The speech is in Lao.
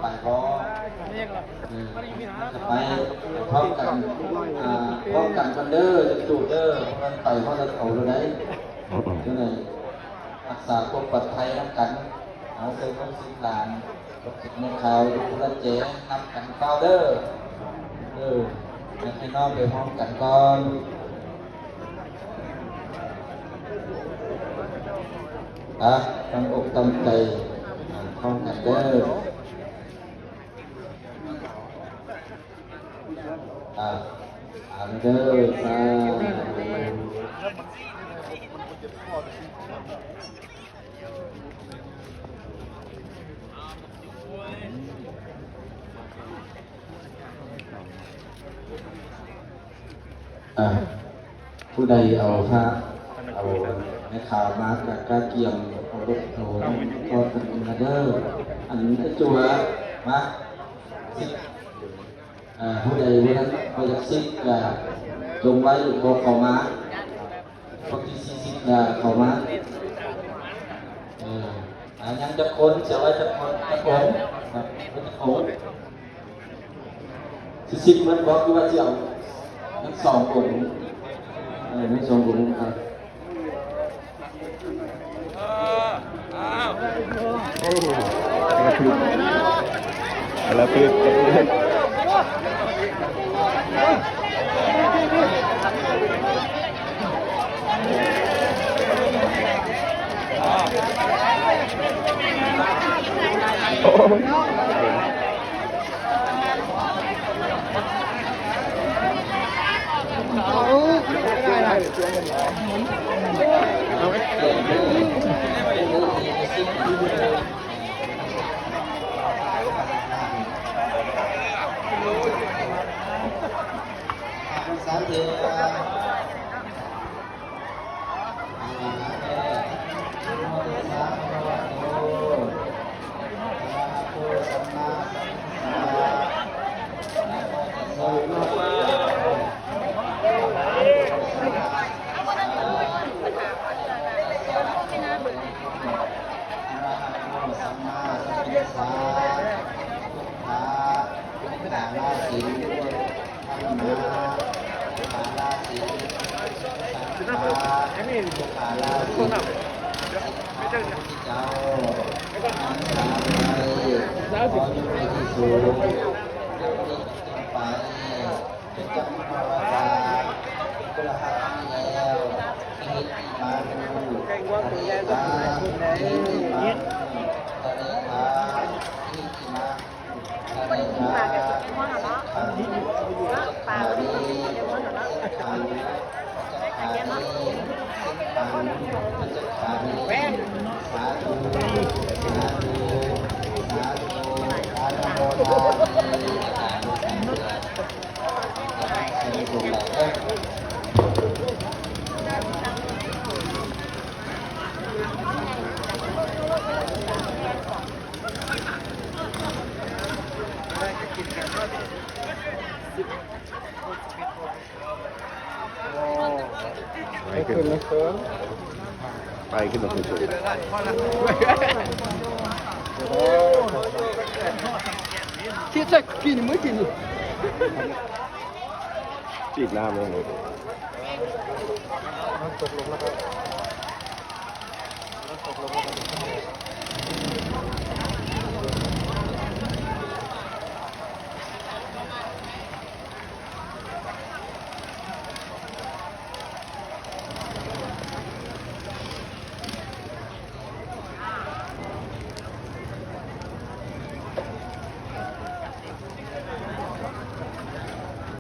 ໄປບໍ່? ເອີ ມັນຈະໄປພ້ອມກັນ ອ່າ ພ້ອມກັນກ່ອນເດີ ຈຸດເດີ ເພາະມັນໄປຮອດເຂົາແລ້ວໃດ໋. ຈັ່ງໃດຮັກສາຄວາມປອດໄພນຳກັນ ເອົາໃສ່ຄົນສິບຫຼານ ແມ່ຂາວຢູ່ຄົນລະແຈນຳກັນຟ້າວເດີ. ເອີ ໃຫ້ພີ່ນ້ອງໄປພ້ອມກັນກ່ອນ. ອ່ະ ຕັ້ງອົກຕັ້ງໃຈ ພ້ອມກັນເດີ. ອ່ະ ອ່ານເດີ ສາທຸ. ອ່າ ຜູ້ໃດເອົາພະ ເອົາໄມ້ຂາວມາກະກະກຽມເອົາລົດໂທນະ ກໍເປັນເດີ. ອັນໄອ້ຈົວ ມາ ສິບ ອ່າ ຜູ້ໃດບໍ່ທັນ ບໍ່ຢາກສິບກະຈົ່ງໄວ້ ບໍ່ເຂົ້າມາ. ຄົນທີສີ່ສິບກະເຂົ້າມາ. ເອີ ອ່າ ຍັງຈັກຄົນ? ຊິເອົາໄວ້ຈັກຄົນ? ຈັກອົງ? ຈັກອົງ? ຊິສິບໝົດບໍ່ ຫຼືວ່າຊິເອົາທັງສອງອົງ? ເອີ ທັງສອງອົງ. ອ່າ ໂອ້ໂຫ ກະລະພຶດ ກະລະພຶດ ກະລະພຶດ. ໂອ້ຍ. ສາທຸ. ອະລະຫະໂຕ ສຳມາສຳພຸດທັດສະ ນະໂມຕັດສະ ພະຄະວະໂຕ ອະລະຫະໂຕ ສຳມາສຳພຸດທັດສະ ນະໂມຕັດສະ ພະຄະວະໂຕ ອະລະຫະໂຕ ສຳມາສຳພຸດທັດສະ ພຸດທະ ບຸກຄາລາສິນ ທຳມະ ບຸກຄາລາສິນ ສັງຄາ ບຸກຄາລາສິນ ສິກຂາ ພຸດທະເຈົ້າ ຮັກສາໄວ້ ຂໍຢູ່ໃນທີ່ສູງ ນັບນີ້ເປັນຕົ້ນໄປ ຈົນກະທົ່ງເພາະວ່າ ບຸກຄົນລະຮັກນີ້ແລ້ວ ນິມິດຕິມານຸ ຕະເລທາ ນິມິດຕິມານຸ ຕະເລທາ ນິມິດຕິມາ ໄປຂຶ້ນ ໄປຂຶ້ນ ທີ່ແທ້ກິນມື້ກິນ ຈີບນ້ຳລົງເລີຍ. ມັນຕົກລົງແລ້ວກໍ ມັນຕົກລົງແລ້ວກໍ